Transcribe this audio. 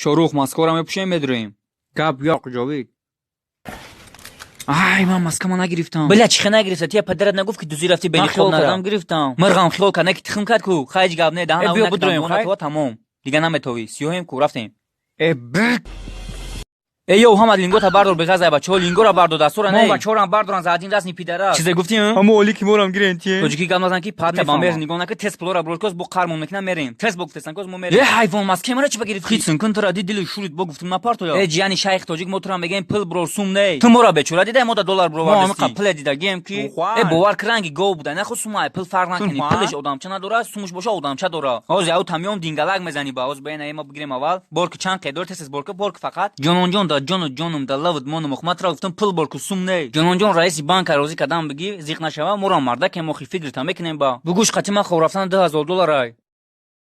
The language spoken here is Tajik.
Шорух, маскора мепӯшем, медурем. Гап ёқ, Ҷовид. Ай, ман маскама нагирифтам. Бля, чӣ хе нагирифта? Тия падарат нагуфт, ки дузӣ рафти? Ман Бени хиёл хоб кардам, нара. гирифтам. Мирғам хиёл кард, не ки тухм кард ку. Хай, ҳеҷ гап не, даҳан Э, биё бидроем, хай. Тамом. Дига наметовӣ. Сиёҳем ку, рафтем. Э, бир. Э, ё, ҳамад, лингота бардор, беғазай, бачаҳо, лингора бардор, дастора Мо не. бачаҳорам бардоран за один раз, не пидорас. Чизе гуфтӣ? Ҳамо оли ки морам гирен ти. Тоҷикӣ гап назан, ки пад Мефаҳмам. мебам. Нигоҳ нака, тез пулора бродкост, бо қармон мекунам, мерем. Тез бо гуфтесан коз, мо мерем. Э, ҳайвон, маскаи мара чӣ ба гирифтӣ? Хитсин кун, тура ди дили шурид, бо гуфтум, напартоя. Э, ҷияни шайх тоҷик, мо тура мегӯем, пул брор, сум не. Ту мора бечора дидай, мо да доллар Мо бировардастӣ. ҳамиқа пуле дидагием, ки Э, бовар ки, ранги гов буда, нахо сумай пул фарқ накунӣ. Сумай? Пулеш одамча надора, сумуш боша, одамча дора. Ҳозир ау тамём дингалак мезанӣ ба ҳозир баена ма бигирем аввал. Борки чанд қедор, тез борки, борки фақат. Ҷононҷон, да ҷону ҷонум, да лавд монум, охматра гуфтам, пул борку, сум не. Ҷононҷон, раиси банка розӣ кардам, бигӣ, зиқ нашава, морам мардакем, охи фикрта мекунем ба. Бугӯш, қати ман хоб рафтан 2000 долларай.